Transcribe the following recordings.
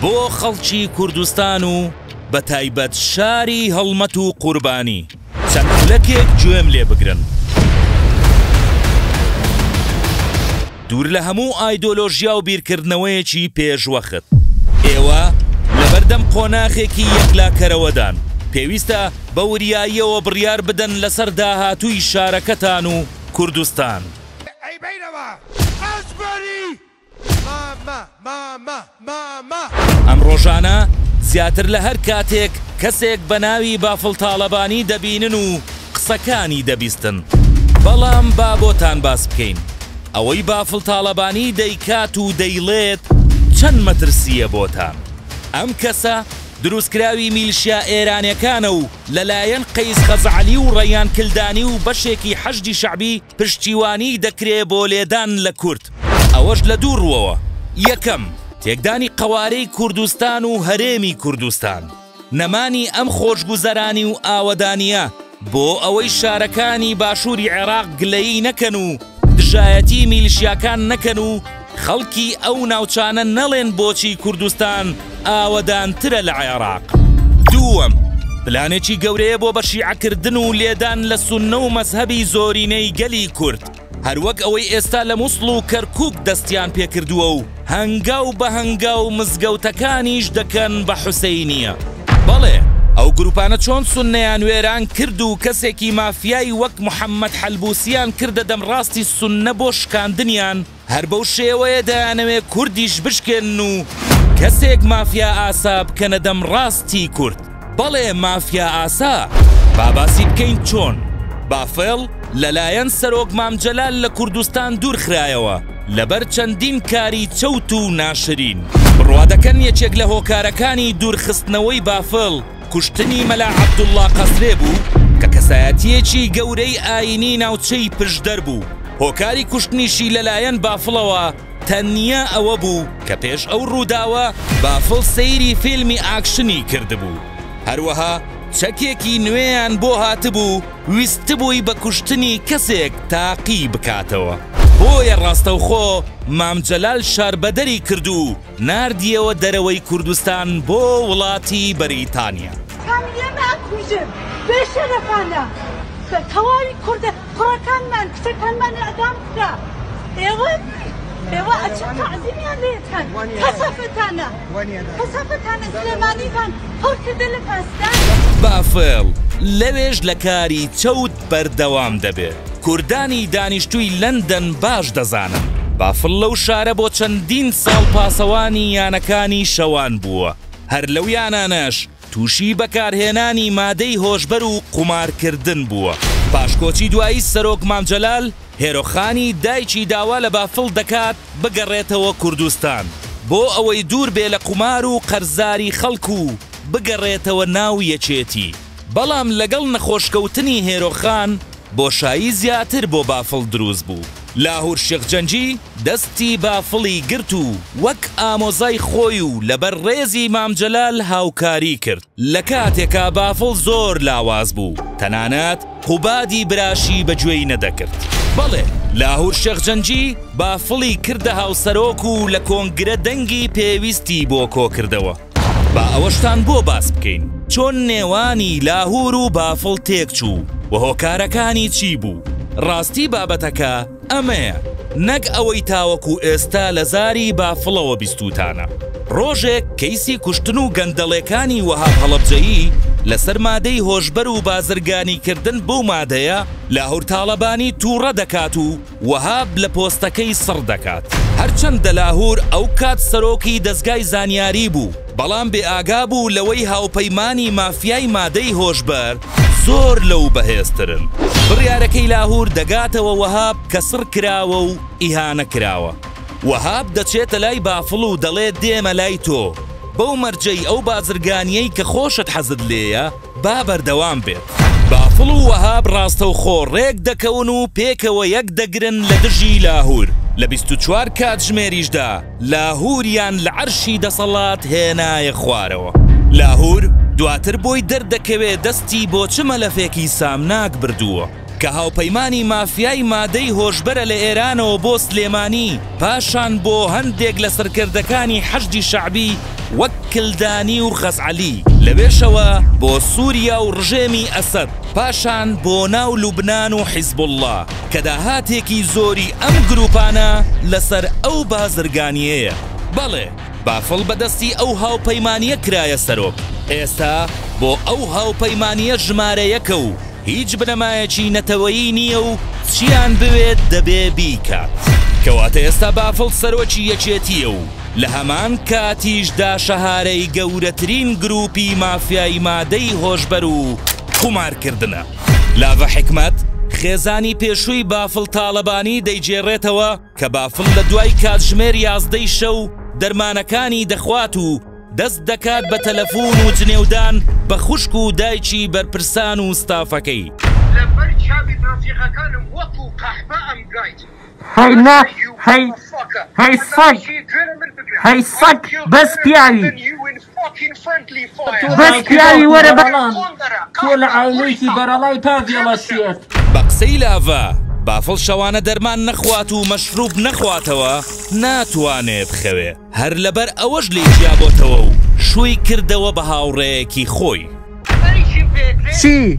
بۆ خەڵکی کوردستان و بە تایبەت شاری هەڵمەت و قوربانی. چەند خولەکێک گوێم لێ بگرن. دوور لە هەموو ئایدۆلۆژیا و بیرکردنەوەیەکی پێشوەخت. ئێوە لەبەردەم قۆناخێکی یەکلاکەرەوەدان. پێویستە بە وریاییەوە بڕیار بدەن لەسەر داهاتووی شارەکەتان و کوردستان. ئەیبەینەوە ئەزبەری مامە مامە مامە. ئەم ڕۆژانە زیاتر لە هەر کاتێک کەسێک بە ناوی بافڵ تاڵەبانی دەبینن و قسەکانی دەبیستن. بەڵام با بۆتان باس بکەین ئەوەی بافڵ تاڵەبانی دەیکات و دەیڵێت چەند مەترسییە بۆتان. ئەم کەسە دروستکراوی میلشیا ئێرانێکانە و لەلایەن قەیس خەزعەلی و ڕەیان کلدانی و بەشێکی حەشدی شەعبی پشتیوانی دەکرێ بۆ لێدان لە کورد، ئەوەش لە دوو ڕووەوە، یەکەم، تێکدانی قەوارەی کوردستان و هەرێمی کوردستان، نەمانی ئەم خۆشگوزەرانی و ئاوەدانییە بۆ ئەوەی شارەکانی باشووری عێراق گلەیی نەکەن و دژایەتی میلشیاکان نەکەن و خەڵکی ئەو ناوچانە نەڵێن بۆچی کوردستان ئاوەدانترە لە عێراق. دووەم، پلانێکی گەورەیە بۆ بە شیعەکردن و لێدان لە سوننە و مەزهەبی زۆرینەی گەلی کورد، هەروەک ئەوەی ئێستا لە موسڵ و کەرکوک دەستیان پێکردووە و هەنگاو بە هەنگاو مزگەوتەکانیش دەکەن بە حوسەینیە. بەڵێ ئەو گروپانە چۆن سوننەیان وێران کرد و کەسێکی مافیای وەک محەمەد حەلبوسیان کردە دەمڕاستی سوننە بۆ شکاندنیان، هەر بەو شێوەیە دەیانەوێ کوردیش بشکێنن و کەسێک مافیا ئاسا بکەنە دەم ڕاستی کورد. بەڵێ مافیا ئاسا. با باسی بکەین چۆن بافێڵ لەلایەن سەرۆک مام جەلال لە کوردستان دوورخرایەوە لەبەر چەندین کاری چەوت و ناشرین. بڕوا دەکەن یەکێک لە هۆکارەکانی دوورخستنەوەی بافڵ کوشتنی مەلا عەبدوڵڵا قەسرێ بوو کە کەسایەتییەکی گەورەی ئایینی ناوچەی پشدەر بوو، هۆکاری کوشتنیشی لەلایەن بافڵەوە تەنیا ئەوە بوو کە پێش ئەو ڕووداوە بافڵ سەیری فیلمی ئاکشنی کردبوو، هەروەها چەکێکی نوێیان بۆ هاتبوو ویستبووی بە کوشتنی کەسێک تاقی بکاتەوە، بۆیە ڕاستەوخۆ مام جەلال شاربەدەری کرد و ناردیەوە دەرەوەی کوردستان بۆ وڵاتی بەریتانیا. کامیلە ئەکوژن بێ شەرەفانە تەواوی کوردە کوڕەکانمان کچەکانمان ئەعدام کرا ئێوە ئێوە ئەچن تەعزیمیان لێکەن کەسافەتانە کەسافەتانە سلێمانیتان پڕ کردە لە پاسدار. بافڵ لەوێش لە کاری چەوت بەردەوام دەبێ. کوردانی دانیشتووی لەندەن باش دەزانن بافڵ لەو شارە بۆ چەندین ساڵ پاسەوانی یانەکانی شەوان بووە، هەر لەو یانانەش تووشی بەکارهێنانی مادەی هۆشبەر و قومارکردن بووە. پاش کۆچی دوایی سەرۆک مام جەلال، هێرۆخانی دایکی داوا لە بافڵ دەکات بگەڕێتەوە کوردستان بۆ ئەوەی دوور بێ لە قومار و قەرزاری خەڵک و بگەڕێتەوە ناو یەکێتی. بەڵام لەگەڵ نەخۆشکەوتنی هێرۆخان بۆشایی زیاتر بۆ بافڵ دروست بوو. لاهور شێخ جەنگی دەستی بافڵی گرت و وەک ئامۆزای خۆی و لەبەر ڕێزی مام جەلال هاوکاری کرد، لە کاتێکا بافڵ زۆر لاواز بوو، تەنانەت قوبادی براشی بە گوێی نەدەکرد. بەڵێ لاهور شێخ جەنگی بافڵی کردە هاوسەرۆک و لە کۆنگرە دەنگی پێویستی بۆ کۆکردەوە. با ئەوەشتان بۆ باس بکەین چۆن نێوانی لاهور و بافڵ تێکچوو و هۆکارەکانی چی بوو؟ ڕاستی بابەتەکە ئەمەیە نەک ئەوەی تاوەکو ئێستا لە زاری بافڵەوە بیستووتانە. ڕۆژێک کەیسی کوشتن و گەندەڵێکانی وەهاب هەڵەبجەیی لەسەر مادەی هۆشبەر و بازرگانیکردن بەو مادەیە لاهور تاڵەبانی تووڕە دەکات و وەهاب لە پۆستەکەی سڕ دەکات. هەرچەندە لاهور ئەوکات سەرۆکی دەزگای زانیاری بوو، بەڵام بێئاگا بوو لەوەی هاوپەیمانی مافیای مادەی هۆشبەر زۆر لەو بەهێزترن. بڕیارەکەی لاهور دەگاتەوە وەهاب کە سڕ کراوە و ئیهانە کراوە. وەهاب دەچێتە لای بافڵ و دەڵێ دێمە لای تۆ، بەو مەرجەی ئەو بازرگانییەی کە خۆشت حەزت لێیە، با بەردەوام بێت. بافڵ و وەهاب ڕاستەوخۆ ڕێک دەکەون و پێکەوە یەک دەگرن لە دژی لاهور، لە 24 کاتژمێریشدا لاهوریان لە عەرشی دەسەڵات هێنایە خوارەوە. لاهور دواتر بۆی دەردەکەوێ دەستی بۆ چ مەلەفێکی سامناک بردووە، کە هاوپەیمانی مافیای مادەی هۆشبەرە لە ئێرانەوە بۆ سلێمانی، پاشان بۆ هەندێک لە سەرکردەکانی حەشدی شەعبی وەک کلدانی و خەزعەلی، لەوێشەوە بۆ سوریا و ڕژێمی ئەسەد، پاشان بۆ ناو لوبنان و حیزبوڵڵا، کە داهاتێکی زۆری ئەم گروپانە لەسەر ئەو بازرگانییەیە. بەڵێ بافڵ بە دەستی ئەو هاوپەیمانییە کرایە سەرۆک، ئێستا بۆ ئەو هاوپەیمانییە ژمارە یەکە و هیچ بنەمایەکی نەتەوەیی نییە و چیان بوێت دەبێ بیکات. کەواتە ئێستا بافڵ سەرۆکی یەکێتییە و لە هەمان کاتیشدا شەهارەی گەورەترین گروپی مافیای مادەی هۆشبەر و قومارکردنە. لاڤە حیکمەت، خێزانی پێشووی بافڵ تاڵەبانی دەیگێڕێتەوە کە بافڵ لە دوای کاتژمێر یازدەی شەو دەرمانەکانی دەخوات و دەست دەکات بە تەلەفون و جنێودان بە خوشک و دایکی بەرپرسان و ستافەکەی. لەبەر چاوی ڕەفیقەکانم وەکو قەحپە ئەمگایت. هەی نا هەی هەی سەگ هەی سەگ بەس پیاوی بەس پیاوی وەرە بە. تۆ لە عایلەیەکی بەرەڵای پاڤێڵە شێت. بە قسەی لاڤە، بافڵ شەوانە دەرمان نەخوات و مەشروب نەخواتەوە ناتوانێ بخەوێ. هەر لەبەر ئەوەش لێی جیابۆتەوە و شووی کردەوە بە هاوڕێیەکی خۆی. چی؟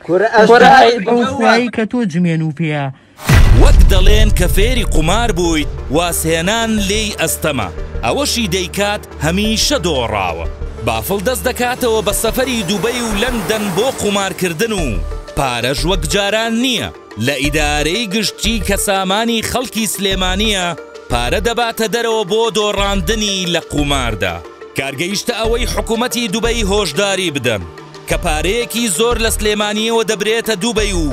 کورە ئەی بەو خوایەی کە تۆ جمێن و پێیە. وەک دەڵێن کە فێری قومار بوویت وازهێنان لێی ئەستەمە، ئەوەشی دەیکات هەمیشە دۆڕاوە. بافڵ دەست دەکاتەوە بە سەفەری دوبەی و لەندەن بۆ قومارکردن و پارەش وەک جاران نییە. لە ئیدارەی گشتی کە سامانی خەڵکی سلێمانییە پارە دەباتە دەرەوە بۆ دۆڕاندنی لە قوماردا. کار گەیشتە ئەوەی حکومەتی دوبەی هۆشداری بدەن کە پارەیەکی زۆر لە سلێمانییەوە دەبرێتە دوبەی و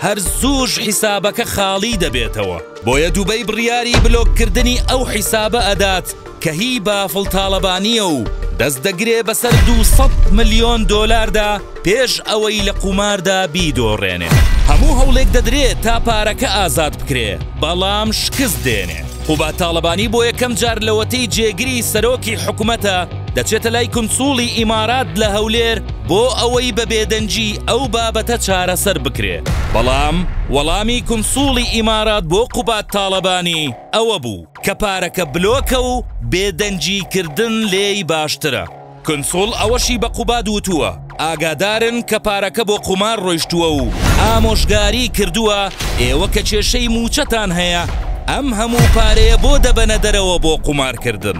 هەر زووش حیسابەکە خاڵی دەبێتەوە. بۆیە دوبەی بڕیاری بلۆککردنی ئەو حیسابە ئەدات کە هی بافڵ تاڵەبانییە و دەست دەگرێ بەسەر 200 ملیۆن دۆلاردا پێش ئەوەی لە قوماردا بیدۆڕێنێ. هەموو هەوڵێک دەدرێ تا پارەکە ئازاد بکرێ، بەڵام شکست دێنێ. قوباد تاڵەبانی بۆ یەکەم جار لەوەتەی جێگری سەرۆکی حکومەتە، دەچێتە لای کونسوڵی ئیمارات لە هەولێر بۆ ئەوەی بە بێدەنگی ئەو بابەتە چارەسەر بکرێ، بەڵام وەڵامی کونسوڵی ئیمارات بۆ قوباد تاڵەبانی ئەوە بوو کە پارەکە بلۆکە و بێدەنگی کردن لێی باشترە. کونسوڵ ئەوەشی بە قوباد وتووە، ئاگادارن کە پارەکە بۆ قومار ڕۆیشتووە و ئامۆژگاری کردووە ئێوە کە کێشەی مووچەتان هەیە ئەم هەموو پارەیە بۆ دەبەنە دەرەوە بۆ قومارکردن؟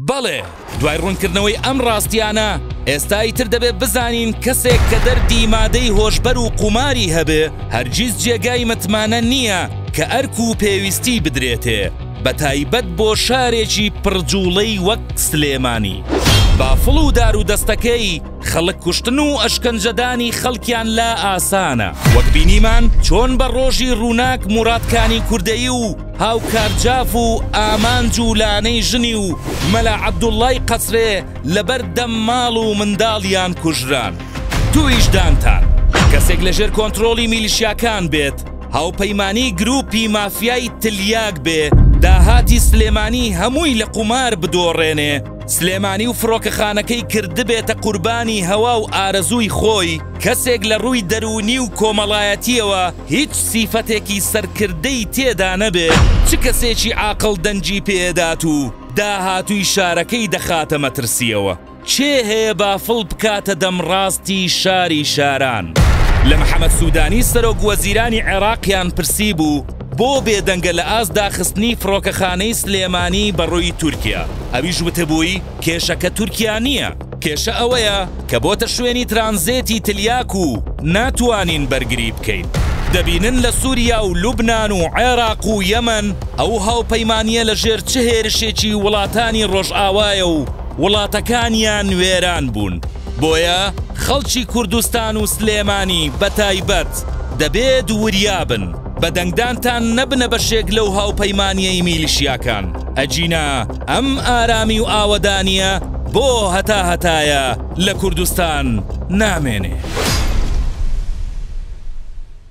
بەڵێ دوای ڕوونکردنەوەی ئەم ڕاستیانە ئێستا ئیتر دەبێ بزانین کەسێک کە دەردی مادەی هۆشبەر و قوماری هەبێ هەرگیز جێگای متمانە نییە کە ئەرک و پێویستی بدرێتێ بەتایبەت بۆ شارێکی پڕ جوڵەی وەک سلێمانی. بافڵ و دارودەستەکەی خەڵک کوشتن و ئەشکەنجەدانی خەڵکیان لا ئاسانە، وەک بینیمان چۆن بە ڕۆژی ڕووناک موراد کانی کوردەیی و هاوکار جاف و ئامانج و لانەی ژنی و مەلا عەبدوڵڵای قەسرێ لەبەر دەم ماڵ و منداڵیان کوژران. تویشدانتان کەسێک لەژێر کۆنترۆڵی میلیشیاکان بێت، هاوپەیمانی گروپی مافیای تلیاک بێ داهاتی سلێمانی هەمووی لە قومار بدۆڕێنێ، سلێمانی و فڕۆکەخانەکەی کردبێتە قوربانی هەوا و ئارەزووی خۆی، کەسێک لە ڕووی دەروونی و کۆمەڵایەتییەوە هیچ سیفەتێکی سەرکردەی تێدا نەبێ، چ کەسێکی عاقڵ دەنگی پێدات و داهاتووی شارەکەی دەخاتە مەترسییەوە؟ کێ هەیە بافڵ بکاتە دەمڕاستی شاری شاران؟ لە محەمەد سودانی سەرۆک وەزیرانی عێراقیان پرسیبوو بۆ بێدەنگە لە ئاست داخستنی فڕۆکەخانەی سلێمانی بەڕووی تورکیا؟ ئەویش وتبووی کێشەکە تورکیا نییە، کێشە ئەوەیە کە بۆتە شوێنی ترانزێتی تلیاک و ناتوانین بەرگری بکەین. دەبینن لە سوریا و لوبنان و عێراق و یەمەن ئەو هاوپەیمانییە لەژێر چ هێرشێکی وڵاتانی ڕۆژئاوایە و وڵاتەکانیان وێران بوون، بۆیە خەڵکی کوردستان و سلێمانی بەتایبەت دەبێت وریا بن، بە دەنگدانتان نەبنە بەشێک لەو هاوپەیمانییەی میلیشیاکان، ئەگینا ئەم ئارامی و ئاوەدانییە بۆ هەتا هەتایە لە کوردستان نامێنێ.